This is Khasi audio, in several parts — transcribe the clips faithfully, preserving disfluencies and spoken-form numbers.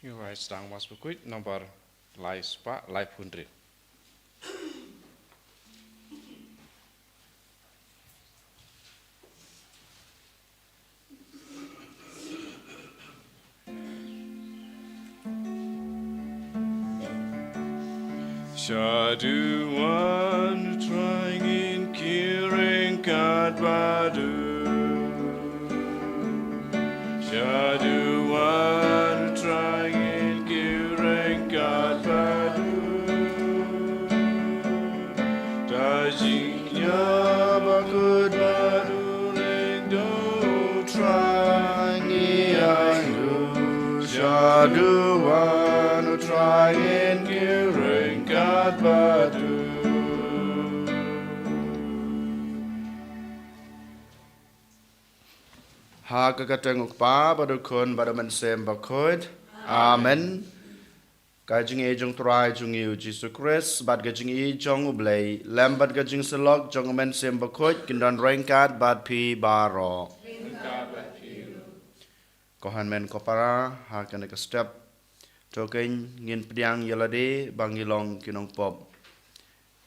Rise down was bakhuid number lai spah lai phew hynriew. Shaduan trying in kiring kat badu. Shaduan trying in kiring kat badu. Tajing ya bakut badu ring do trying i aingu. Shaduan trying kiring kat badu. Ha ka kyrteng u Kpa bad u Khun bad u Mynsiem Bakhuid. Amen. Ka jingïeit jong Trai jong ngi u Jisu Khrist bad ka jingïeit jong u Blei lem bad ka jingsyllok jong u Mynsiem Bakhuid kin don ryngkat bad phi baroh. Ko hynmen ko para, ha kane ka step to keiñ ngin pdiang ïa lade ba ngi long ki nongpop.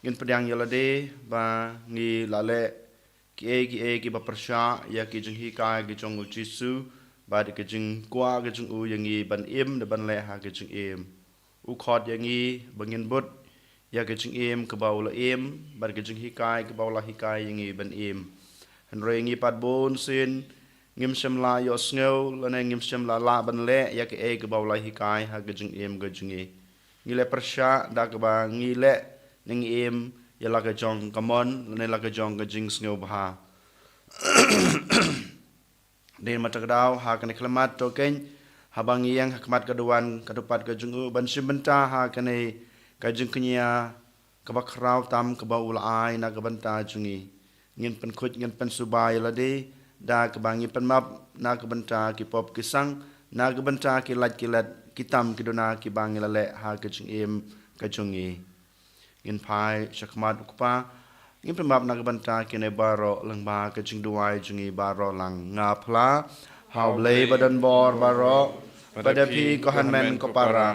Ngin pdiang ïa lade ba ngi la leh kiei kiei kiba pyrshah ïa ki jinghikai ki jong u Jisu bad ki jingkwah ki jong u ïa ngi ban im da ban leh ha ki jingim. U khot ïa ngi ba ngin bud ïa ki jingim kaba u la im bad ki jinghikai kaba u la hikai ïa ngi ban im. Hynrei ngi pat bun sien ngim shym la ïohsngew lane ngim shym la lah ban leh ïa kiei kaba u la hikai ha ki jingim ka jong ngi. Ngi leh pyrshah da kaba ngi leh ne ngi im ïa la ka jong ka mon lane la ka jong ka jingsngewbha. Dei ma ta ka daw ha kane ka khyllipmat to keiñ haba ngi ïeng ha khmat ka duwan ka dupat ka jong u ban shim bynta ha kane ka jingkñia kaba khraw tam kaba u la ai na ka bynta jong ngi. Ngin pynkhuid ngin pynsuba ïa lade da kaba ngi pynmap na ka bynta ki pop ki sang, na ka bynta ki lait ki let, ki tam ki duna kiba ngi la leh ha ka jingim ka jong ngi. Ngin phai sha khmat u Kpa. Ngin pynmap na ka bynta kine baroh lyngba ka jingduwai jong ngi baroh lang. Nga phla ha u Blei ba don bor baroh bad ïa phi ko hynmen ko para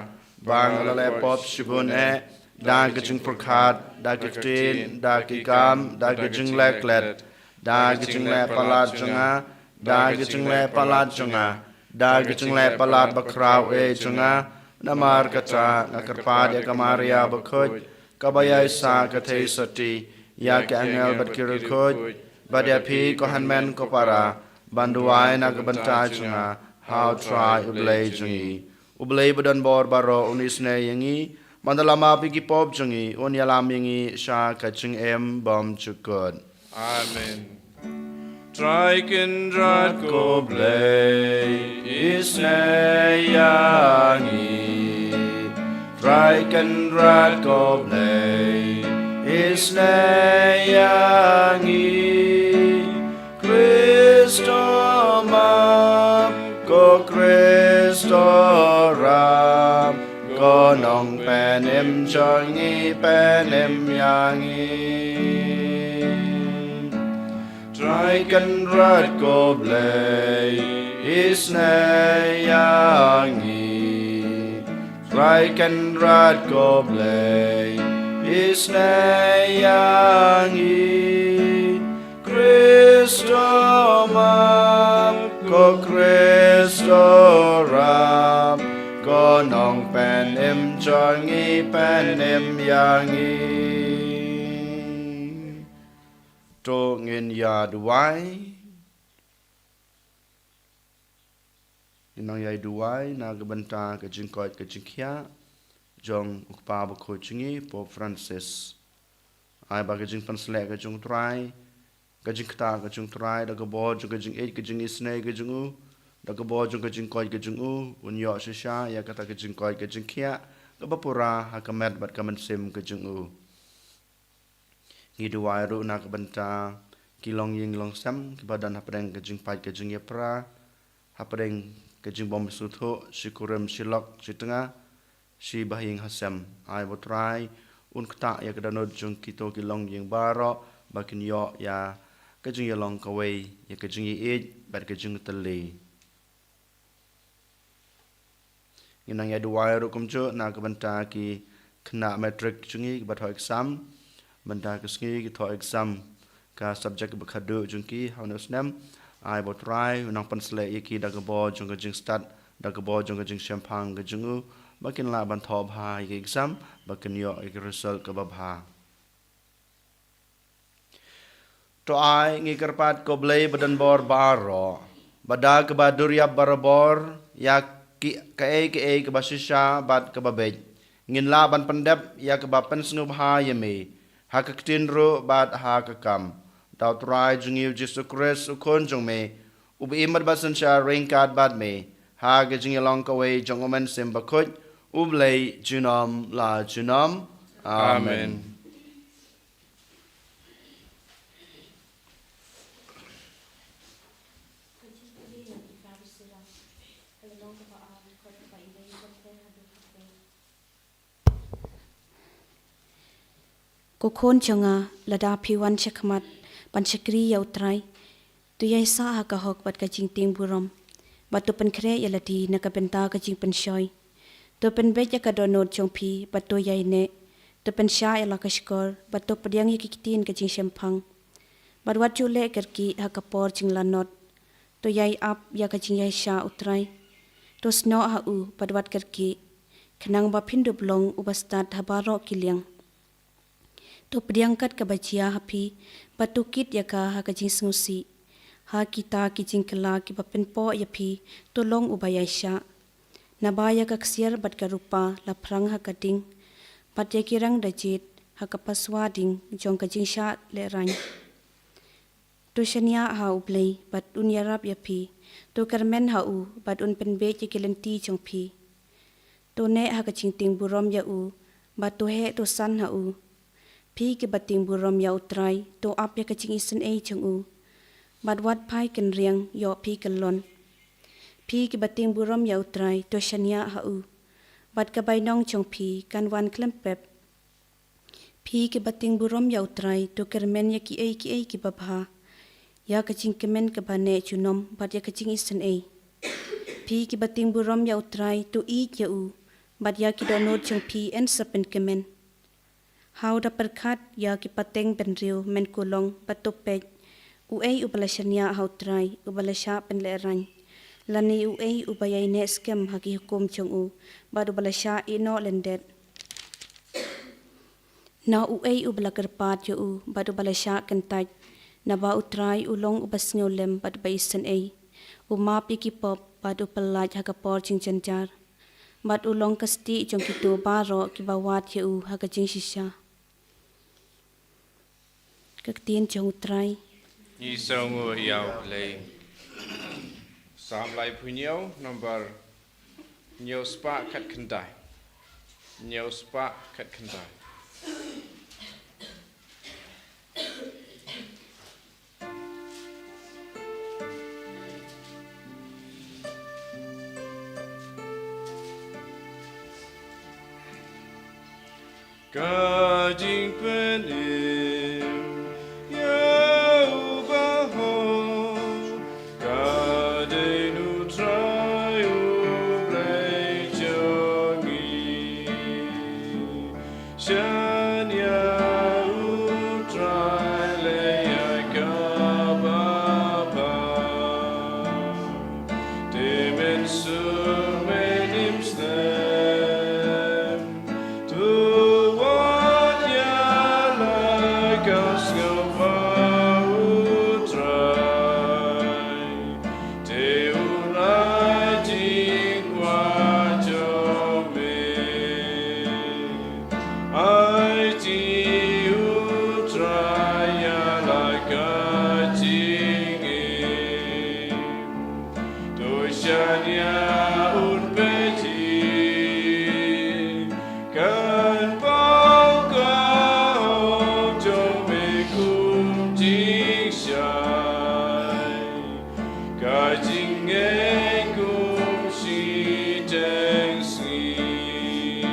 ba nga la leh pop shibun eh, da ka jingpyrkhat, da ka ktien, da ki kam, da ka jingleh klet, da ka jingleh palat jong nga, da ka jingleh palat jong nga, da ka jingleh palat ba khraw eh jong nga. Namar kata nga kyrpad ïa ka Maria bakhuid kaba ïai sa ka theisotti, ïa ki angel bad ki riewkhuid, bad ïa phi ko hynmen ko para ban duwai na ka bynta jong nga ha u Trai u Blei jong ngi. U Blei ba don bor baroh un isynei ïa ngi, ban da la map ïa ki pop jong ngi, un ïalam ïa ngi sha ka jingim bymjukut. Amen. Trai Kynrad ko Blei, isynei ïa ngi. Trai Kynrad ko Blei, isynei ïa ngi. Khrist to map, ko Khrist to rap, ko Nongpynim jong ngi, pynim ïa ngi. Trai Kynrad ko Blei, isynei ïa ngi. Trai Kynrad ko Blei, isynei ïa ngi. Khrist to map, ko Khrist to rap, ko Nongpynim jong ngi, pynim ïa ngi. To ngin ïa duwai. Ngin nang ïa duwai na ka bynta ka jingkoit ka jingkhiah jong u Kpa bakhuid jong ngi Pope Francis. Ai ba ka jingpynsleh ka jong u Trai, ka jingktah ka jong u Trai, da ka bor jong ka jingïeit ka jingisynei ka jong u, da ka bor jong ka jingkoit ka jong u, un ïoh shisha ïa kata ka jingkoit ka jingkhiah kaba pura ha ka met bad ka mynsiem ka jong u. Ngi duwai ruh na ka bynta ki longïing longsem kiba don hapdeng ka jingpait ka jingïapra, hapdeng ka jingbym sngewthuh, shi kurim, shi lok, shi tnga, shi bahaïing hasem. Ai ba u Trai un ktah ïa ka dohnud jong kito ki longïing baroh ba kin ïoh ïa ka jingïalong kawei, ïa ka jingïeit bad ka jingtylli. Ngi nang ïa duwai ruh kumjuh na ka bynta ki khynnah matric jong ngi kiba thoh exam. Bynta ka sngi ki thoh exam ka subject kaba khadduh jong ki ha une u snem. Ai ba U Trai u nang pynsleh ïa ki da ka bor jong ka jingstad, da ka bor jong ka jingshemphang ka jong u, ba kin lah ban thoh bha ïa ki exam, ba kin ïoh ïa ki result kaba bha. To ai ngi kyrpad ko Blei ba don bor baroh, ba da kaba duriap barabor ïa ki kaei kaei kaba shisha bad kaba beit, ngin lah ban pyndep ïa kaba pynsngewbha ïa me ha ka ktien ruh bad ha ka kam. Da U Trai jong ngi U Jisu Khrist U Khun jong me, uba im bad ba synshar ryngkat bad me ha ka jingïalong kawei jong U Mynsiem Bakhuid, U Blei junom la junom. Amen. Amen. Ko khun jong nga, lada phi wan shakhmat ban shakri ïa U Trai, to ïaisah ha ka hok bad ka jingtieng burom, bad to pynkhreh ïa lade na ka bynta ka jingpynshoi. To pynbeit ïa ka dohnud jong phi bad to ïaineh. To pynshah ïa la ka shkor bad to pdiang ïa ki ktien ka jingshemphang. Bad wat ju leh kyrkieh ha ka por jinglanot. To ïai ap ïa ka jingïaishah U Trai. To snoh ha u bad wat kyrkieh, khnang ba phin dup long uba stad ha baroh ki liang. To pdiang kat kaba jia ha phi, bad to kit ïa ka ha ka jingsngewsih. Ha kita ki jingkylla kiba pynpoh ïa phi, to long uba ïaishah. Naba ïa ka ksiar bad ka rupa la phrang ha ka ding, bad ïa ki rang da jied ha ka paswa ding jong ka jingshah lehraiñ. To shaniah ha U Blei bad un ïarap ïa phi. To kyrmen ha u bad un pynbeit ïa ki lynti jong phi. To neh ha ka jingtieng burom ïa u, bad to heh to san ha u. Phi kiba tieng burom ïa U Trai, to ap ïa ka jingisynei jong u, bad wat phai kynriang ïoh phi kyllon. Phi kiba tieng burom ïa U Trai, to shaniah ha u, bad ka bainong jong phi kan wan khlem pep. Phi kiba tieng burom ïa U Trai, to kyrmen ïa kiei kiei kiba bha, ïa ka jingkmen kaba neh junom bad ïa ka jingisynei. Phi kiba tieng burom ïa U Trai, to ïeit ïa u, bad ïa ki dohnud jong phi yn sa pynkmen. Ha u da pyrkhat ïa ki pateng bynriew mynkulong bad to peit, uei uba la shaniah ha U Trai, uba la shah pynlehraiñ, lane uei uba ïaineh skhem ha ki hukum jong u, bad uba la shah ïehnoh lyndet. Na uei uba la kyrpad ïa u bad uba la shah kyntait, naba U Trai u long uba sngewlem bad uba isynei, u map ïa ki pop bad u pyllait ha ka por jingjynjar, bad u long ka stieh jong kito baroh kiba wad ïa u ha ka jingshisha. Ka ktien jong U Trai. Ngi sngewnguh ïa U Blei. Salm laiphew hynñiew, nombar hynñiew spah khatkhyndai. Hynñiew spah khatkhyndai. Ka jingpynim ïa u Bahoh, ka dei na U Trai U Blei jong ngi. Shaniah U Trai, leh ïa kaba bha. Te men suk men im slem. To wad ïa la ka sngewbha U Trai. Te un ai jingkwah jong me. Aiti U Trai ïa la ka jingim. To shaniah un peit hi. Kan paw ka hok jong me kum jingshai. Ka jingngeit kum shiteng sngi.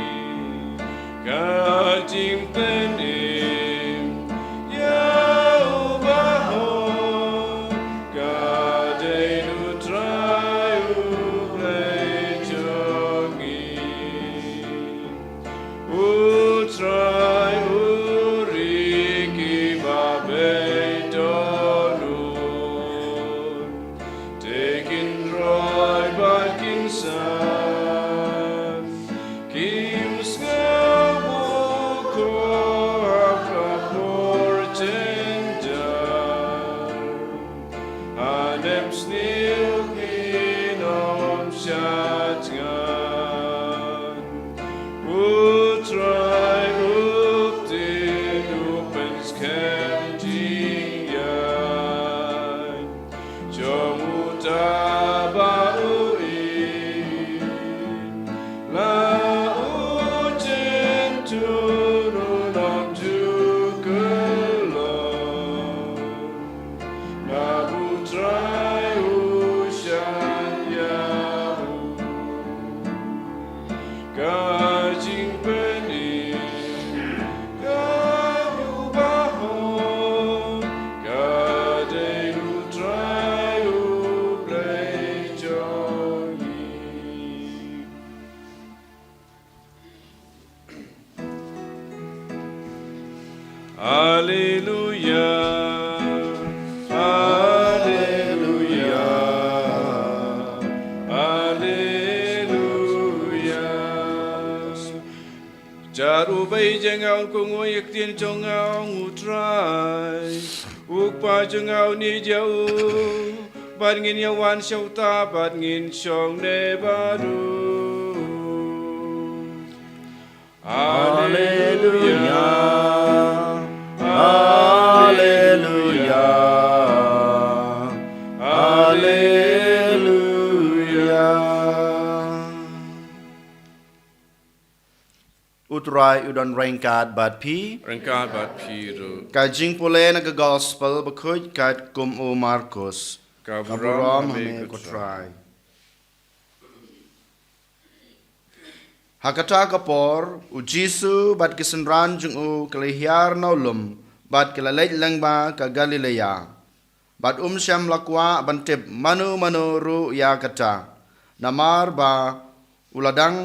Ka jingpynim ïa u Bahoh, ka dei na U Trai U Blei jong ngi. San, kim sngewbha ko ha ka por jynjar. Hanep sniew ki nym shad ngan. U Trai u ktien u pynskhem jingïaid jong uta ba u ïeit. La u jyntur u nym ju kyllon. Naba U Trai u shaniah u. Ka jingpynim, ka jubab, ka dei U Trai U Blei jong ngi. Alleluia, alleluia, alleluia. Jar u bei jong nga u kohnguh ïa ka ktien jong nga, ong U Trai. U Kpa jong nga u ngi ïeit ïa u, bad ngin ïa wan sha uta, bad ngin shong ne bad u. Alleluia. Alleluia. Alleluia. U Trai u don ryngkat bad phi. Ryngkat bad phi ruh. Ka jingpule na ka Gospel bakhuid katkum u Markos. Ka burom ha me ko Trai. Ha kata ka por, U Jisu bad ki synran jong u ki la hiar na u lum, bad ki la leit lyngba ka Galilea. Bad um shym la kwah ban tip mano mano ruh ïa kata. Namar ba u la dang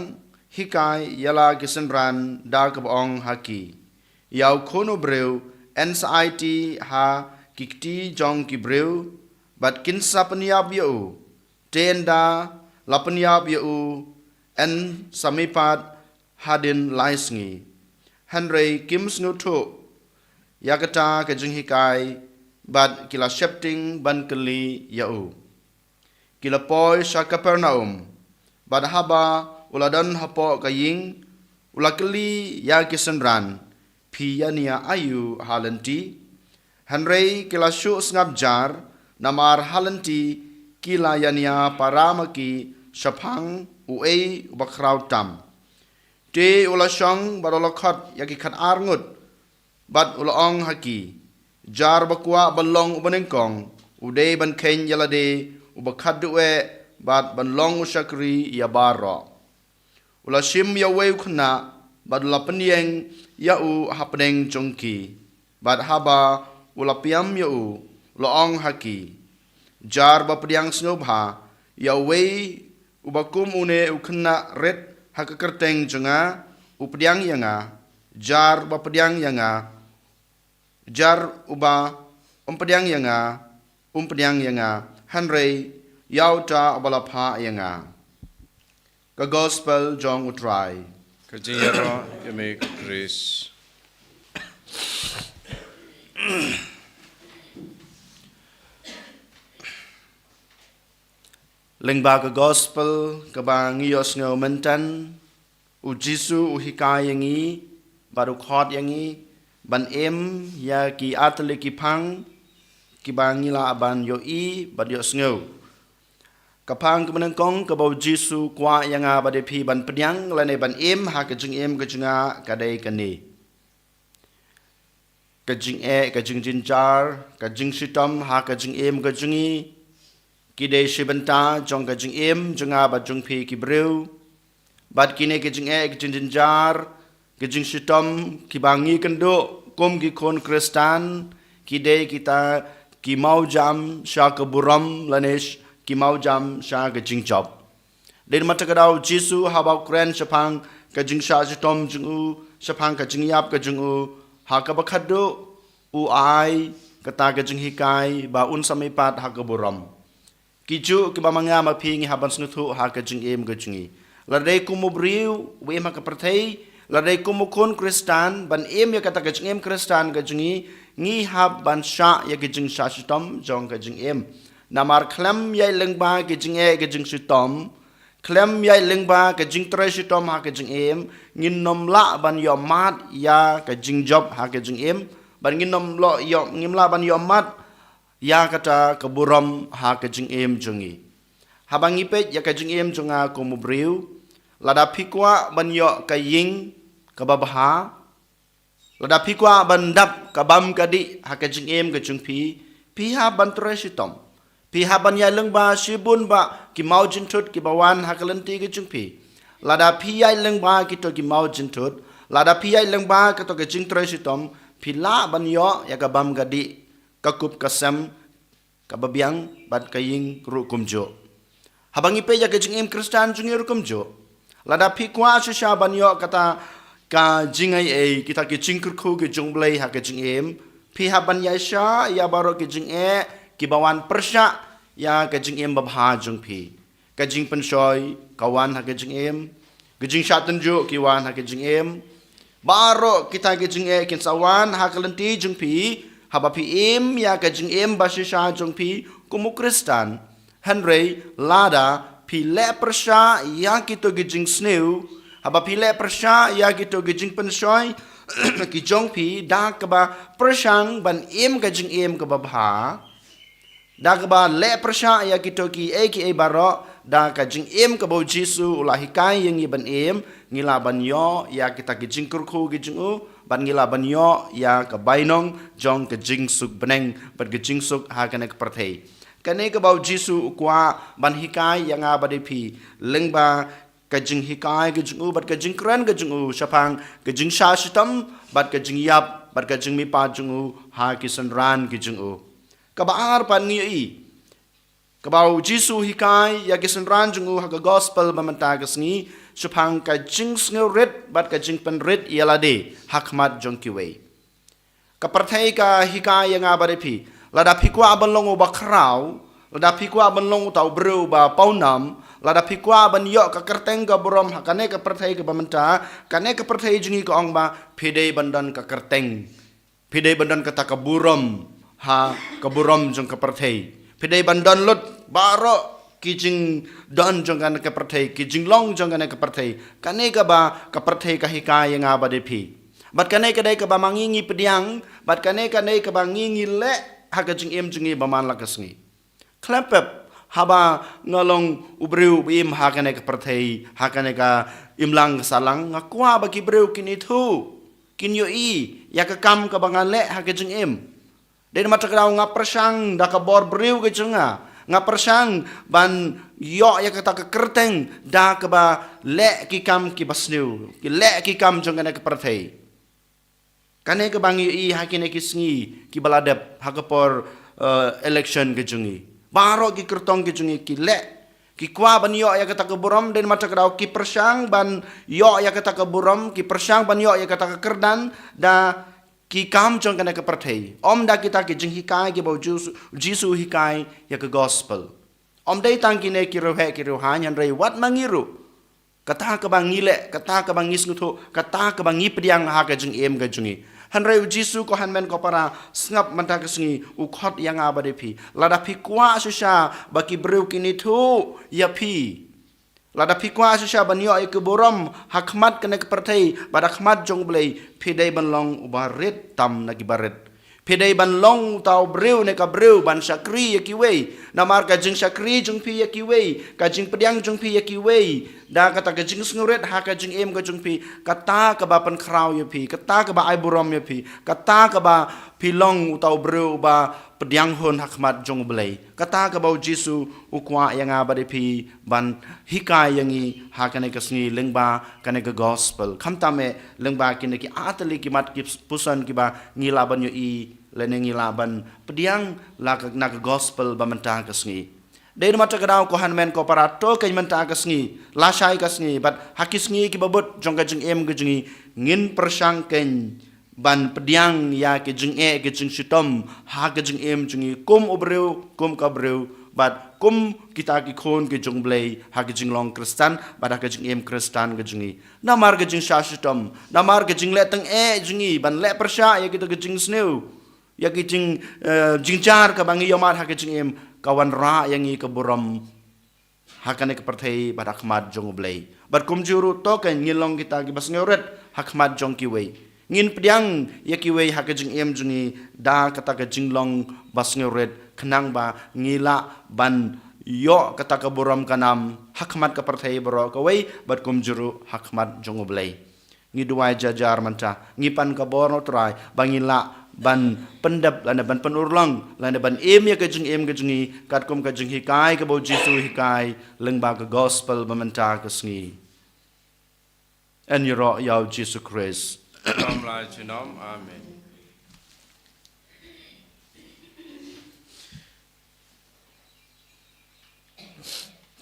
hikai ïa la ki synran da kaba ong ha ki, ïa u Khun u briew yn sa aiti ha ki kti jong ki briew, bad kin sa pynïap ïa u. Te ynda la pynïap ïa u, yn sa mihpat hadien lai sngi. Hynrei kim sngewthuh ïa kata ka jinghikai, bad ki la sheptieng ban kylli ïa u. Ki la poi sha Kapernaum, bad haba u la don hapoh ka ïing, u la kylli ïa ki synran, phi ïania aïu ha lynti? Hynrei ki la shu sngap jar, namar ha lynti ki la ïania para ma ki shaphang uei uba khraw tam. Te u la shong bad u la khot ïa ki khatar ngut, bad u la ong ha ki, jar ba kwah ban long uba nyngkong, u dei ban kheiñ ïa lade uba khadduh eh, bad ban long u shakri ïa baroh. U la shim ïa uwei u khynnah, bad u la pynïeng ïa u hapdeng jong ki. Bad haba u la pdiang ïa u, u la ong ha ki, jar ba pdiang sngewbha ïa uwei uba kum une u khynnah rit ha ka kyrteng jong nga, u pdiang ïa nga. Jar ba pdiang ïa nga, jar uba ym pdiang ïa nga, um pdiang ïa nga, hynrei ïa uta uba la phah ïa nga. Ka Gospel jong U Trai. Ka jingïaroh ïa me ko Khrist. Lyngba ka Gospel kaba ngi ïohsngew mynta, U Jisu u hikai ïa ngi, bad u khot ïa ngi ban im ïa ki artylli ki phang kiba ngi lah ban ïohi bad ïohsngew. Ka phang kaba nyngkong kaba U Jisu u kwah ïa nga bad ïa phi ban pdiang lane ban im ha ka jingim ka jong nga ka dei kane. Ka jingeh, ka jingjynjar, ka jingshitom ha ka jingim ka jong ngi, ki dei shi bynta jong ka jingim jong nga bad jong phi ki briew. Bad kine ki jingeh, ki jingjynjar, ki jingshitom kiba ngi kynduh kum ki khun Khristan, ki dei kita ki mawjam sha ka burom lane sh-, ki mawjam sha ka jingjop. Dei namar kata ka daw U Jisu haba u kren shaphang ka jingshah shitom jong u, shaphang ka jingïap ka jong u, ha kaba khadduh u ai kata ka jinghikai ba un sa mihpat ha ka burom. Ki ju kiba ma nga ma phi ngi hap ban sngewthuh ha ka jingim ka jong ngi. Lada dei kum u briew, u im ha ka pyrthei, lada dei kum u khun Khristan, ban im ïa kata ka jingim Khristan ka jong ngi, ngi hap ban shah ïa ka jingshah shitom jong ka jingim. Namar khlem ïaid lyngba ka jingeh ka jingshitom, khlem ïaid lyngba ka jingtrei shitom ha ka jingim, ngin nym lah ban ïoh mad ïa ka jingjop ha ka jingim, ban ngin nym lah ïoh, ngim lah ban ïoh mad ïa kata ka burom ha ka jingim jong ngi. Haba ngi peit ïa ka jingim jong nga kum u briew, lada phi kwah ban ïoh ka ïing kaba bha, lada phi kwah ban dap ka bam ka dih ha ka jingim ka jong phi, phi hap ban trei shitom. Phi hap ban ïaid lyngba shibun bah ki mawjynthut kiba wan ha ka lynti ka jong phi. Lada phi ïaid lyngba kito ki mawjynthut, lada phi ïaid lyngba kito ka jingtrei shitom, phi lah ban ïoh ïa ka bam ka dih, ka kup ka sem, kaba biang bad ka ïing ruh kumjuh. Haba ngi peit ïa ka jingim Khristan jong ngi ruh kumjuh. Lada phi kwah shisha ban ïoh kata ka jingaiei, kita ki jingkyrkhu ki jong U Blei ha ka jingim, phi hap ban ïaishah ïa baroh ki jingeh kiba wan pyrshah ïa ka jingim babha jong phi. Ka jingpynshoi ka wan ha ka jingim, ka jingshah tynjuh ki wan ha ka jingim. Baroh kita ki jingeh kin sa wan ha ka lynti jong phi, haba phi im ïa ka jingim bashisha jong phi kum u Khristan. Hynrei lada phi leh pyrshah ïa kito ki jingsniew, haba phi leh pyrshah ïa kito ki jingpynshoi ki jong phi da kaba pyrshang ban im ka jingim kaba bha, da kaba leh pyrshah ïa kito kiei kiei baroh, da ka jingim kaba U Jisu u la hikai ïa ngi ban im, ngi lah ban ïoh ïa kita ki jingkyrkhu ki jong u, bad ngi lah ban ïoh ïa ka bainong jong ka jingsuk bneng bad ka jingsuk ha kane ka pyrthei. Kane kaba U Jisu u kwah ban hikai ïa nga bad ïa phi, lyngba ka jinghikai ka jong u bad ka jingkren ka jong u shaphang ka jingshah shitom bad ka jingïap bad ka jingmihpat jong u ha ki synran ki jong u. Kaba ar pat ngi ïohi kaba U Jisu u hikai ïa ki synran jong u ha ka gospel ba mynta ka sngi shaphang ka jingsngewrit bad ka jingpynrit ïalade ha khmat jong kiwei. Ka pyrthei ka hikai ïa nga bad ïa phi, lada phi kwah ban long uba khraw, lada phi kwah ban long uta u briew uba pawnam, lada phi kwah ban ïoh ka kyrteng ka burom ha kane ka pyrthei kaba mynta, kane ka pyrthei jong ngi ka ong ba phi dei ban don ka kyrteng. Phi dei ban don kata ka burom ha ka burom jong ka pyrthei. Phi dei ban don lut baroh ki jingdon jong kane ka pyrthei, ki jinglong jong kane ka pyrthei. Kane kaba ka pyrthei ka hikai ïa nga bad ïa phi. Bad kane ka dei kaba ma ngi ngi pdiang, bad kane ka dei kaba ngi ngi leh ha ka jingim jong ngi ba man la ka sngi. Khlem pep haba nga long u briew uba im ha kane ka pyrthei, ha kane ka imlang ka sahlang, nga kwah ba ki briew kin ithuh, kin ïohi ïa ka kam kaba nga leh ha ka jingim. Dei namar kata ka daw nga pyrshang da ka bor briew ka jong nga, nga pyrshang ban ïoh ïa kata ka kyrteng da kaba leh ki kam kiba sniew, ki leh ki kam jong kane ka pyrthei. Kane kaba ngi ïohi ha kine ki sngi kiba la dep ha ka por, eh, election ka jong ngi. Baroh ki kyrtong ki jong ngi ki leh, ki kwah ban ïoh ïa kata ka burom, dei namar kata ka daw ki pyrshang ban ïoh ïa kata ka burom, ki pyrshang ban ïoh ïa kata ka kyrdan da ki kam jong kane ka pyrthei. Ym da kita ki jinghikai kiba U Jisu, Jisu u hikai ïa ka gospel. Ym dei tang kine ki riewheh ki riewhaiñ, hynrei wat ma ngi ruh. Kata kaba ngi leh, kata kaba ngi sngewthuh, kata kaba ngi pdiang ha ka jingim ka jong ngi. Hynrei U Jisu, ko hynmen ko para, sngap mynta ka sngi, u khot ïa nga bad ïa phi. Lada phi kwah shisha ba ki briew kin ithuh ïa phi, lada phi kwah shisha ban ïoh ïa ka burom ha khmat kane ka pyrthei bad ha khmat jong U Blei, phi dei ban long uba rit tam na kiba rit. Phi dei ban long uta u briew ne ka briew ban shakri ïa kiwei. Namar ka jingshakri jong phi ïa kiwei, ka jingpdiang jong phi ïa kiwei, da kata ka jingsngewrit ha ka jingim ka jong phi, kata kaba pynkhraw ïa phi, kata kaba ai burom ïa phi, kata kaba phi long uta u briew uba pdiang hun ha khmat jong U Blei. Kata kaba U Jisu u kwah ïa nga bad ïa phi ban hikai ïa ngi ha kane ka sngi lyngba kane ka gospel. Khamtam eh lyngba kine ki artylli ki mat ki puson kiba ngi lah ban ïohi lane ngi lah ban pdiang la ka, na ka gospel ba mynta ka sngi. Dei namar kata ka daw, ko hynmen ko para, to kein mynta ka sngi, lashai ka sngi bad ha ki sngi kiba bud jong ka jingim ka jong ngi, ngin pyrshang kein ban pdiang ïa ki jingeh ki jingshitom ha ka jingim jong ngi kum u briew, kum ka briew Bad kum kita ki khun ki jong U Blei ha ka jinglong Khristan bad ha ka jingim Khristan ka jong ngi. Namar ka jingshah shitom, namar ka jingleh tyngeh jong ngi ban leh pyrshah ïa kita ka jingsniew, ïa ki jing, eh, jingjar kaba ngi ïohmad ha ka jingim, ka wanrah ïa ngi ka burom ha kane ka pyrthei bad ha khmat jong U Blei. Bad kumjuh ruh to kan ngin long kita kiba sngewrit ha khmat jong kiwei. Ngin pdiang ïa kiwei ha ka jingim jong ngi da kata ka jinglong ba sngewrit, khnang ba ngi lah ban ïoh kata ka burom ka nam ha khmat ka pyrthei baroh kawei bad kumjuh ruh ha khmat jong U Blei. Ngi duwai jar jar mynta, ngi pan ka bor na U Trai ba ngin lah ban pyndep lane ban pynurlong lane ban im ïa ka jingim ka jong ngi katkum ka jinghikai kaba U Jisu u hikai lyngba ka gospel ba mynta ka sngi. Yn ïaroh ïa U Jisu Khrist. Amen.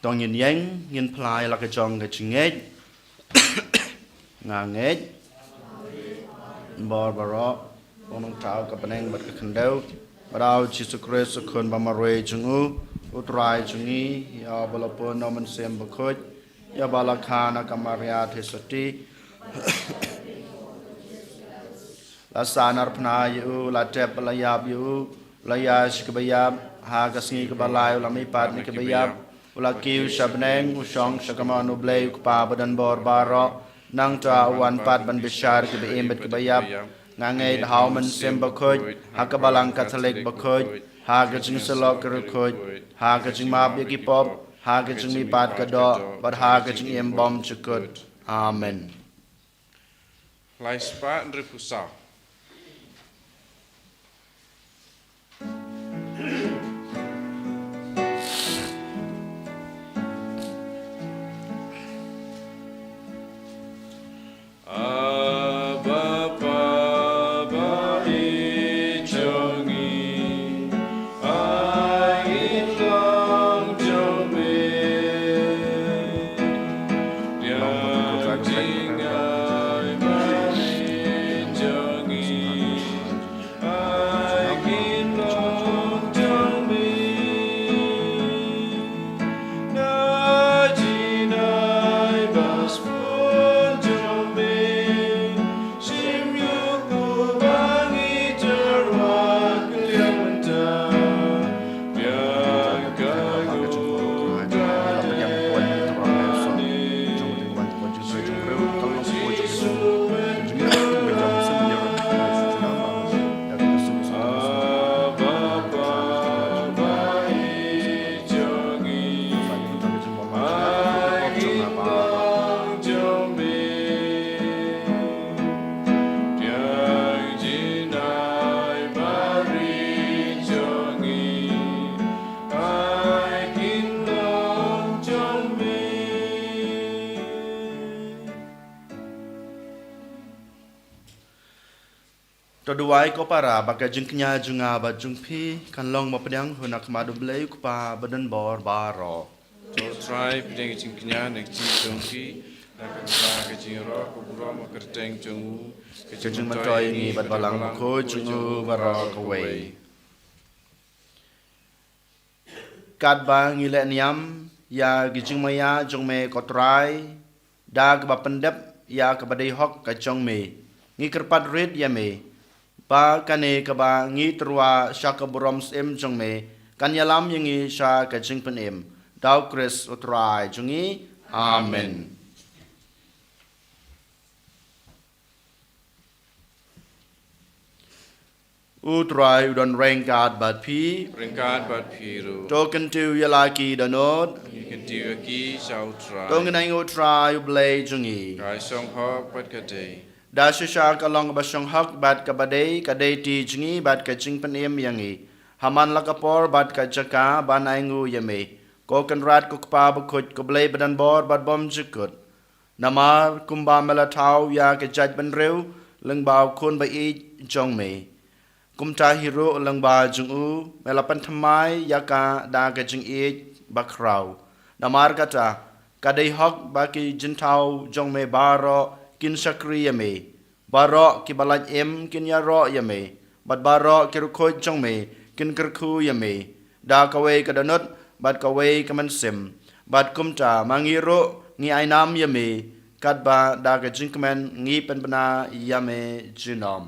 To ngin ïeng, ngin phla ïa la ka jong ka jingngeit. Nga ngeit. Bor baroh, U Nongthaw ka bneng bad ka khyndew, bad U Jisu Khrist U Khun ba marwei jong U, U Trai jong ngi, ïa uba la pun na U Mynsiem Bakhuid, ïa uba la kha na ka Maria Theisotti, la sahnarphna ïa U, la tep, la ïap ïa U, la ïaid sha kiba ïap, ha ka sngi kaba lai U la mihpat na kiba ïap, U la kiew sha bneng, U shong sha kamon U Blei U Kpa badonbor baroh. Nangta U wan pat ban bishar kiba im bad kiba ïap. Nga ngeit ha U Mynsiem Bakhuid, ha ka Balang Katholik bakhuid, ha ka jingsyllok ki riewkhuid, ha ka jingmap ïa ki pop, ha ka jingmihpat ka doh, bad ha ka jingim bymjukut. Amen. Lai spah hynriewphew saw. Abba, Pa ba ïeit jong ngi, ai ngi long jong me. Biang jingaiba ïeit jong ngi, ai ngi long jong me. Na jinai ba sbun jong me. Shim ïa u ba ngi tyrwa kylliang mynta. Biang ka nguh ka dei. Abba, Abba, To duwai ko para ba ka jingkñia jong nga bad jong phi kan long ba pdiang ha khmat U Blei U Kpa badonbor baroh. To Trai pdiang ka jingkñia na ka jingim jong phi, na ka bynta ka jingïaroh ka burom ka kyrteng jong u, ka jingmyntoi ïa ngi bad Balang Bakhuid jong u baroh kawei. Katba ngi leh niam ïa ki jingmaïa jong me ko Trai, da kaba pyndep ïa kaba dei hok ka jong me, ngi kyrpad rit ïa me ba kane kaba ngi tyrwa sha ka burom syiem jong me kan ïalam ïa ngi sha ka jingpynim. Da U Khrist U Trai jong ngi. Amen. U Trai u don ryngkat bad phi. Ryngkat bad phi ruh. To kyntiew ïa la ki dohnud. Ngi kyntiew ïa ki sha U Trai. To ngin ai nguh U Trai U Blei jong ngi. Ka shong hok bad ka dei. Da shisha ka long kaba shong hok bad kaba dei, ka dei ti jong ngi bad ka jingpynim ïa ngi. Ha man la ka por bad ka jaka ban ai nguh ïa me, ko Kynrad ko Kpa Bakhuid, ko Blei badonbor bad bymjukut. Namar kumba me la thaw ïa ka jaitbynriew lyngba U Khun ba ïeit jong me, kumta hi ruh lyngba jong u me la pynthymmai ïa ka da ka jingïeit bakhraw. Namar kata, ka dei hok ba ki jingthaw jong me baroh kin shakri ïa me. Baroh kiba lait im kin ïaroh ïa me, bad baroh ki riewkhuid jong me kin kyrkhu ïa me. Da kawei ka dohnud bad kawei ka mynsiem, bad kumta ma ngi ruh ngi ai nam ïa me, katba da ka jingkmen ngi pynbna ïa me junom.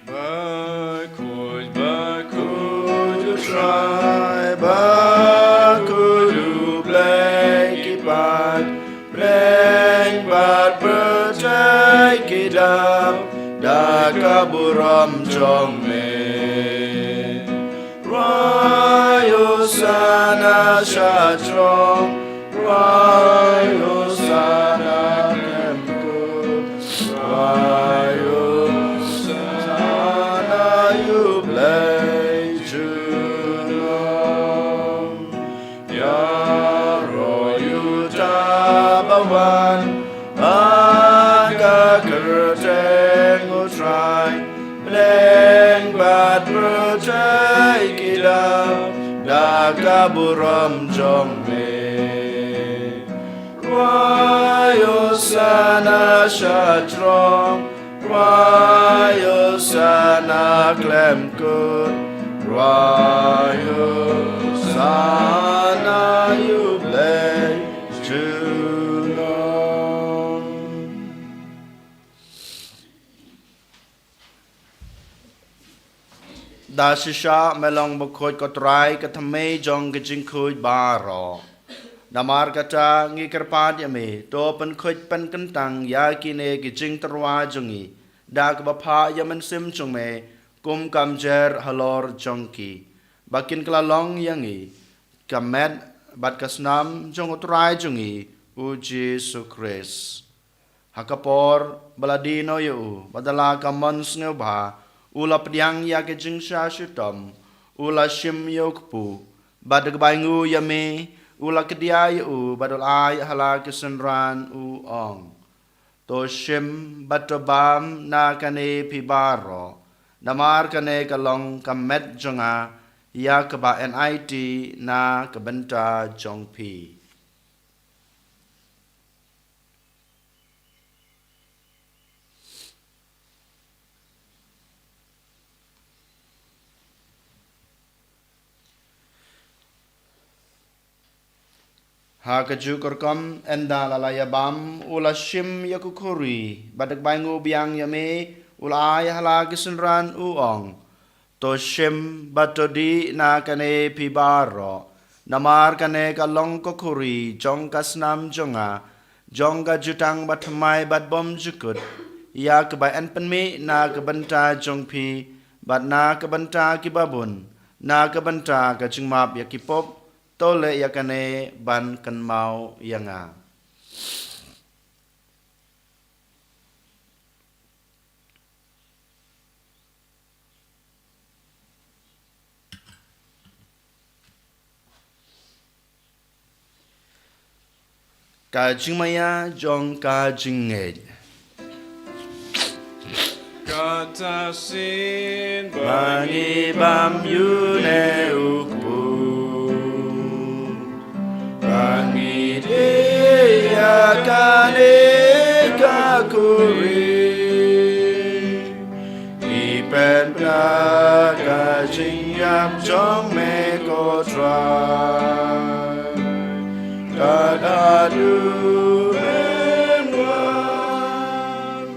Bakhuid, bakhuid U Trai, bakhuid U Blei ki paid, bneng bad pyrthei ki dap da ka burom jong me. Rwai Hosana sha throng, rwai Hosana khlem kut, rwai Hosana ïa U Blei junom. Ïaroh uta uba wan ha ka kyrteng U Trai, bneng bad pyrthei ki dap da ka burom jong me. Rwai Hosana sha throng, rwai Hosana khlem kut, rwai Hosana ïa U Blei junom. Da shisha me long bakhuid ko Trai, ka thymmei jong ki jingkhuid baroh. Namar kata ngi kyrpad ïa me, to pynkhuid pynkyntang ïa kine ki jingtyrwa jong ngi da kaba phah ïa u Mynsiem jong me kum ka mynsiem halor jong ki, ba kin kylla long ïa ngi ka met bad ka snam jong U Trai jong ngi U Jisu Khrist. Ha ka por ba la die noh ïa u, bad da la ka mon sngewbha, u la pdiang ïa ka jingshah shitom, u la shim ïa u kpu, bad da kaba ainguh ïa me, u la kdiah ïa u, bad u la ai ha la ki synran, u ong: To shim bad to bam na kane phi baroh, namar kane ka long ka met jong nga, ïa kaba yn aiti na ka bynta jong phi. Ha kajuh ka rukom, ynda la la ïa bam, u la shim ïa ka khuri, bad da kaba ainguh biang ïa me, u la ai ha la ki synran, u ong: To shim bad to dih na kane phi baroh, namar kane ka long ka khuri jong ka snam jong nga, jong ka jutang bathymmai bad bymjukut, ïa kaba yn pynmih na ka bynta jong phi, bad na ka bynta kiba bun, na ka bynta ka jingmap ïa ki pop. To leh ïa kane ban kynmaw ïa nga. Ka jingmaïa jong ka jingngeit. Kata shisien ba ngi bam ïa une u kpu, ba ngi dih ïa kane ka khuri, ngi pynbna ka jingïap jong me ko Trai, kat haduh men wan.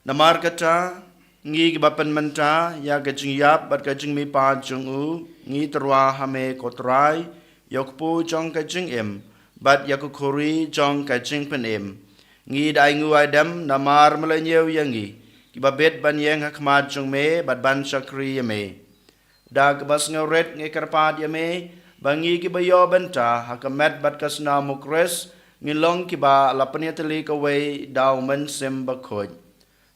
Namar kata, ngi kiba pynmynta ïa ka jingïap bad ka jingmihpat jong u, ngi tyrwa ha me ko Trai, ïa u kpu jong ka jingim, bad ïa ka khuri jong ka jingpynim. Ngi da ainguh aidem namar me la ñiew ïa ngi, kiba bit ban ïeng ha khmat jong me, bad ban shakri ïa me. Da kaba sngewrit ngi kyrpad ïa me, ba ngi kiba ïoh bynta ha ka met bad ka snam u Khrist, ngin long kiba la pynïatylli kawei da u Mynsiem Bakhuid.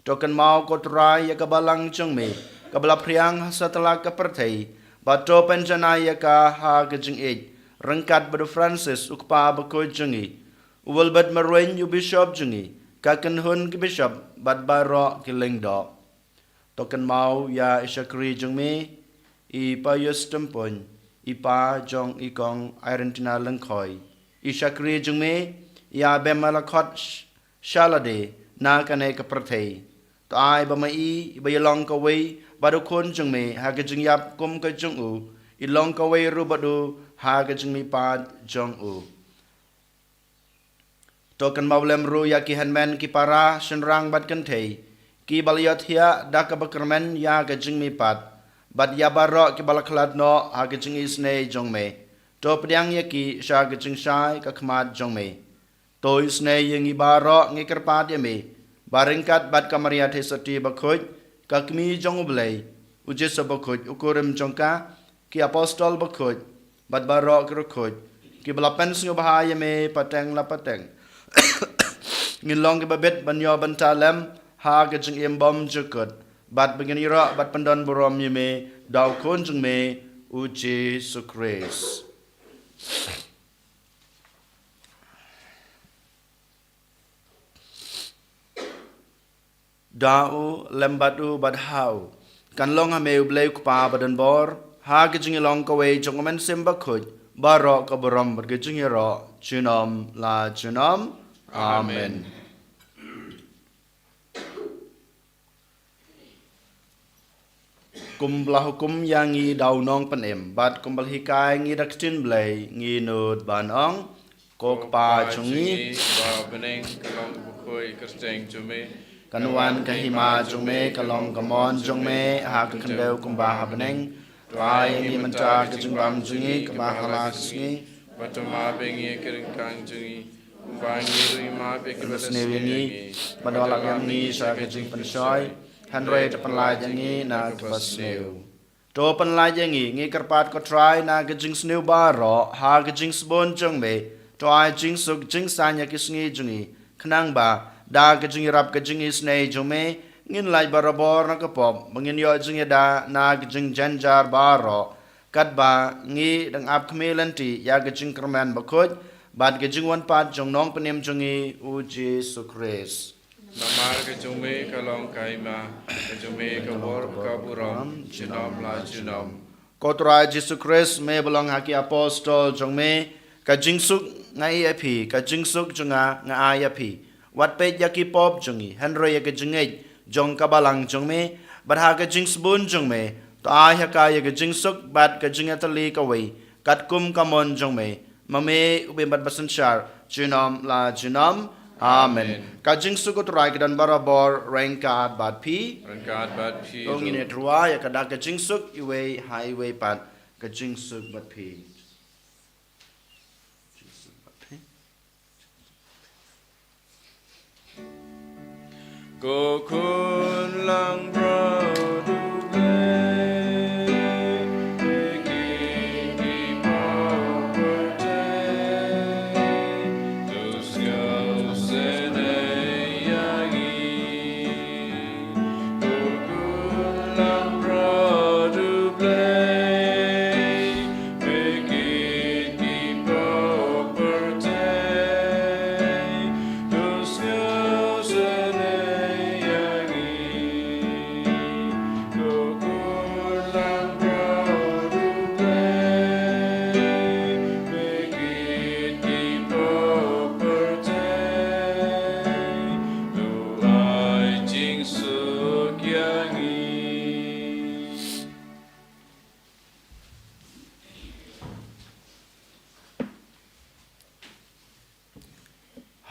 To kynmaw ko Trai ïa ka balang jong me, kaba la phriang ha satlak ka pyrthei, bad to pynjanai ïa ka ha ka jingïeit, ryngkat bad u Francis u kpa bakhuid jong ngi, u Wilbert Marwein u bishop jong ngi, ka kynhun ki bishop, bad baroh ki lyngdoh. To kynmaw ïa i shakri jong me, i Pius Tympuin, i pa jong i kong Irentina Lyngkhoi, i shakri jong me, i Abemalakhot Sh-, Shalade, na kane ka pyrthei. To ai ba ma i, ba ïa long kawei bad u khun jong me ha ka jingïap kum ka jong u, i long kawei ruh bad u ha ka jingmihpat jong u. To kynmaw lem ruh ïa ki hynmen ki para, shynrang bad kynthei, kiba la ïohthiah da kaba kyrmen ïa ka jingmihpat, bad ïa baroh kiba la khlad noh ha ka jingisynei jong me. To pdiang ïa ki sha ka jingshai ka khmat jong me. To isynei ïa ngi baroh, ngi kyrpad ïa me, ba ryngkat bad ka Maria Theisotti bakhuid, ka kmie jong U Blei, U Joseph bakhuid, u kurim jong ka, ki apostol bakhuid, bad baroh ki riewkhuid, kiba la pynsngewbha ïa me pateng la pateng, ngin long kiba bit ban ïoh bynta lem ha ka jingim bymjukut, bad ba ngin ïaroh bad pyndonburom ïa me da U Khun jong me, U Jisu Khrist. Da u, lem bad u, bad ha u, kan long ha me U Blei U Kpa badonbor, ha ka jingïalong kawei jong U Mynsiem Bakhuid, baroh ka burom bad ka jingïaroh junom la junom. Amen. Amen. Kumba la hukum ïa ngi da u Nongpynim, bad kumba la hikai ngi da ka ktien Blei, ngi nud ban ong: Ko Kpa jong ngi, ba ha bneng, ka long ka bakhuid ka kyrteng jong me. Kan wan ka hima jong me, ka long ka mon jong me ha ka khyndew kumba ha bneng. To ai ïa ngi mynta ka jingbam jong ngi kaba ha la ka sngi. Bad to map ïa ngi ki ryngkang jong ngi, kumba ngi ruh ngi map ïa kiba sniew ïa ngi. Bad to lap ïa ngi sha ka jingpynshoi, hynrei to pynlait ïa ngi na kaba sniew. To pynlait ïa ngi, ngi kyrpad ko Trai, na ka jingsniew baroh ha ka jingsbun jong me. To ai jingsuk jingsaiñ ïa ki sngi jong ngi, khnang ba da ka jingïarap ka jingisynei jong me, ngin lait barabor na ka pop, ba ngin ïoh jingïada na ka jingjynjar baroh, katba ngi dang ap khmih lynti ïa ka jingkyrmen bakhuid bad ka jingwan pat jong u Nongpynim jong ngi, U Jisu Khrist. Namar ka jong me ka long ka hima, ka jong me ka bor, ka burom junom la junom. Ko Trai Jisu Khrist, me ba la ong ha ki apostol jong me: Ka jingsuk nga ai ïa phi, ka jingsuk jong nga nga ai ïa phi. Wat peit ïa ki pop jong ngi, hynrei ïa ka jingngeit jong ka balang jong me. Bad ha ka jingsbun jong me, to ai ha ka ïa ka jingsuk bad ka jingïatylli kawei, katkum ka mon jong me, ma me u bym bad basynshar junom la junom. Amen. Amen. Ka jingsuk u Trai ka don barabor ryngkat bad phi. Ryngkat bad phi ruh. To ngin ïatyrwa ïa ka da ka jingsuk iwei ha iwei pat. Ka jingsuk bad phi. Ko Khun langbrot U Blei, phi kit ki pop pyrthei, to sngewsynei ïa ngi. Ko Khun langbrot U Blei, phi kit ki pop pyrthei, to sngewsynei ïa ngi. Ko Khun langbrot U Blei, phi kit ki pop pyrthei, to ai jingsuk ïa ngi.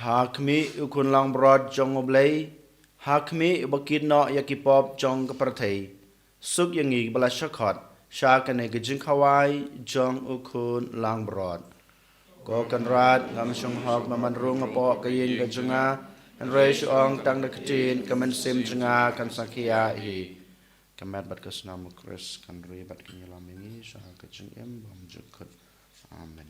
Ha khmih u Khun langbrot jong U Blei, ha khmih uba kit noh ïa ki pop jong ka pyrthei, suk ïa ngi ba la shah khot sha kane ka jingkhawai jong u Khun langbrot. Ko Kynrad, ngam shong hok ba man rung hapoh ka ïing ka jong nga, hynrei shu ong tang da ka ktien, ka mynsiem jong nga kan sa khia hi. Ka met bad ka snam U Khrist kan ri bad kan ïalam ïa ngi sha ka jingim bymjukut. Amen.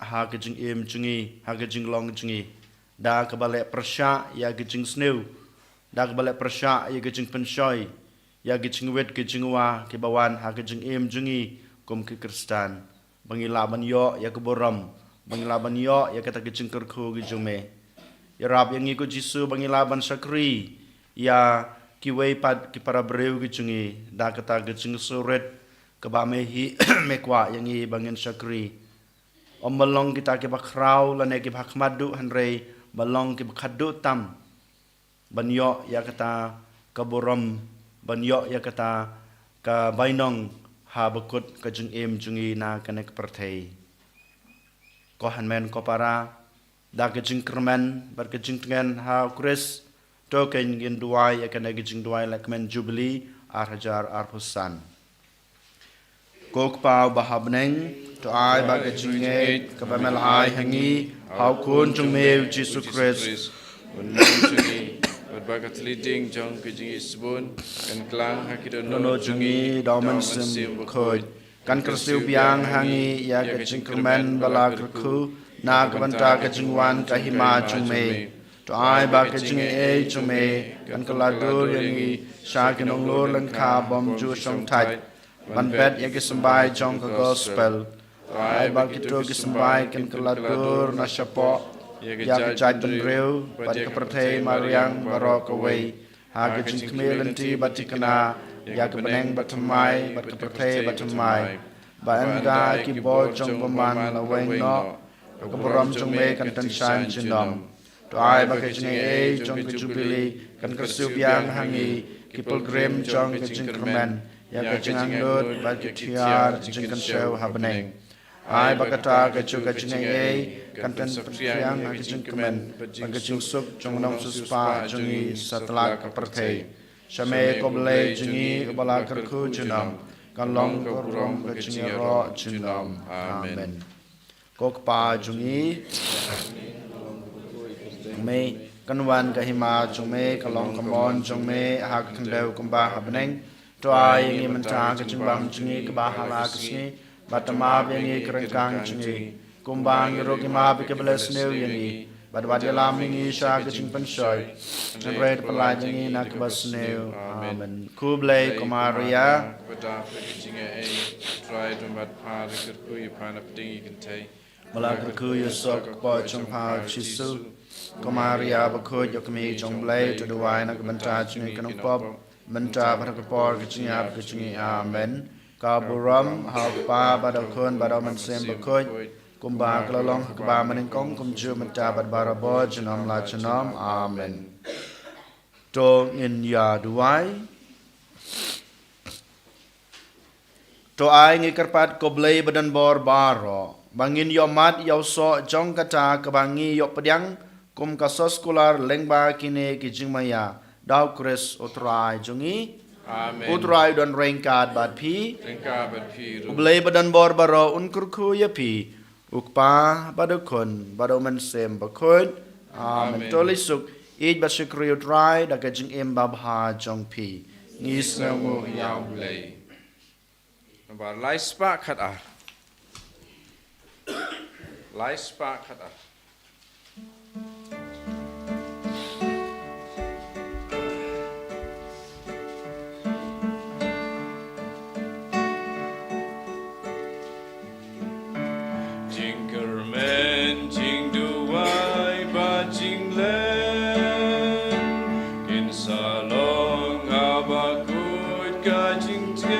ha ka jingim jong ngi, ha ka jinglong jong ngi, da kaba leh pyrshah ïa ka jingsniew, da kaba leh pyrshah ïa ka jingpynshoi ïa ka jingwit ka jingwa kiba wan ha ka jingim jong ngi kum ki Khristan. Ba ngi lah ban ïoh ïa ka burom, ba ngi lah ban ïoh ïa kata ka jingkyrkhu ka jong me. Ïarap ïa ngi ko Jisu ba ngi lah ban shakri ïa kiwei pat ki para briew ka jong ngi da kata ka jingsngewrit kaba me hi me kwah ïa ngi ba ngin shakri. Ym ban long kita kiba khraw lane kiba ha khmat duh, hynrei ban long kiba khatduh tam ban ïoh ïa kata ka burom, ban ïoh ïa kata ka bainong ha bakut ka jingim jong ngi na kane ka pyrthei. Ko hynmen ko para, da ka jingkyrmen bad ka jingtngen ha U Khrist, to ngin duwai ïa kane ka jingduwai lehkmen Jubili ar hajar arphew san. Ko Kpa uba ha bneng, to ai ba ka jingngeit kaba me la ai ha ngi ha U Khun jong me U Jisu Khrist, bad ba ka tliding jong ka jingïeit sbun kan klang ha ki dohnud jong ngi da U Mynsiem Bakhuid. Kan kyrsiew biang ha ngi ïa ka jingkyrmen ba la kyrkhu na ka bynta ka jingwan ka hima jong me. To ai ba ka jingaiei jong me kan kylla dur ïa ngi sha ki nonglor lyngkha bym ju shongthait ban bet ïa ki symbai jong ka gospel. To ai ba kito ki symbai kin kylla dur na shapoh ïa ka jaitbynriew bad ïa ka pyrthei mariang baroh kawei, ha ka jingkhmih lynti bad thikna ïa ka bneng bathymmai bad ka pyrthei bathymmai. Ba ynda ki bor jong bymman la weng noh, ka burom jong me kan pynshaiñ junom. To ai ba ka jingaiei jong ka Jubili kan kyrsiew biang ha ngi ki pilgrim jong ka jingkyrmen ïa ka jingangnud bad ki thiar jingkynshew ha bneng. Ai ba kata ka juh ka jingaiei kan pynphriang ha ka jingkmen bad ka jingsuk jong u nongsiewspah jong ngi satlak ka pyrthei. Sha me ko Blei jong ngi uba la kyrkhu junom, kan long ka burom ka jingïaroh junom. Amen. Ko Kpa jong ngi, me kan wan ka hima jong me, ka long ka mon jong me ha ka khyndew kumba ha bneng. To ai ïa ngi mynta ka jingbam jong ngi kaba ha la ka sngi, bad to map ïa ngi ki ryngkang jong ngi, kumba ngi ruh ngi map ïa kiba leh sniew ïa ngi. Bad wat ïalam ïa ngi sha ka jingpynshoi, hynrei to pyllait ïa ngi na kaba sniew. Amen. Khublei ko Maria, kaba dap ïa ka jingaiei, U Trai u don bad pha, to kyrkhu ïa pha na pdeng ki kynthei. Ba la kyrkhu ïa u soh ka kpoh jong pha U Jisu. Ko Maria bakhuid, ïa ka kmie jong U Blei, to duwai na ka bynta jong ngi ki nongpop, mynta bad ha ka por ka jingïap ka jong ngi. Amen. Ka burom ha U Kpa bad ha U Khun bad ha U Mynsiem Bakhuid, kumba ka la long ha kaba mynnyngkong, kumjuh mynta bad barabor, junom la junom. Amen. To ngin ïa duwai. To ai ngi kyrpad ko Blei ba don bor baroh, ba ngin ïohmad ïa u soh jong kata kaba ngi ïoh pdiang kum ka soskular lyngba kine ki jingmaïa, da U Khrist U Trai jong ngi. Amen. U Trai u don ryngkat bad phi. Ryngkat bad phi ruh. U Blei ba don bor baroh un kyrkhu ïa phi, U Kpa bad U Khun bad U Mynsiem Bakhuid. Amen. Amen. To leit suk, ïeit bad shakri U Trai da ka jingim babha jong phi. Ngi sngewnguh ïa U Blei. Nambar lai spah khatar. Lai spah khatar. Jingkyrmen, jingduwai bad jingleh, kin sa long ha bakut ka jingtngen.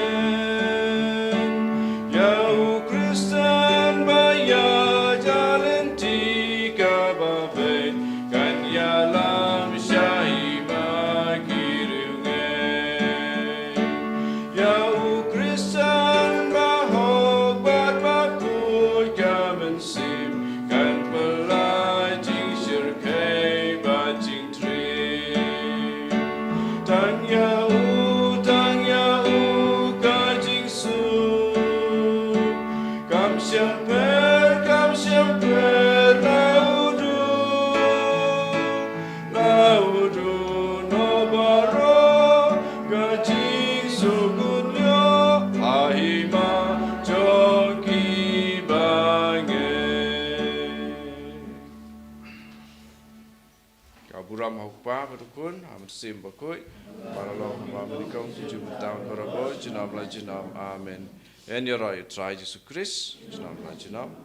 Ïa u Khristan ba ïaid lynti, Burom ha u Kpa bad u Khun, ha u Mynsiem Bakhuid, ba la long ha ba mynnyngkong, junom mynta, barabor, junom la junom. Amen. Yn ïaroh ïa u Trai Jisu Khrist, junom la junom.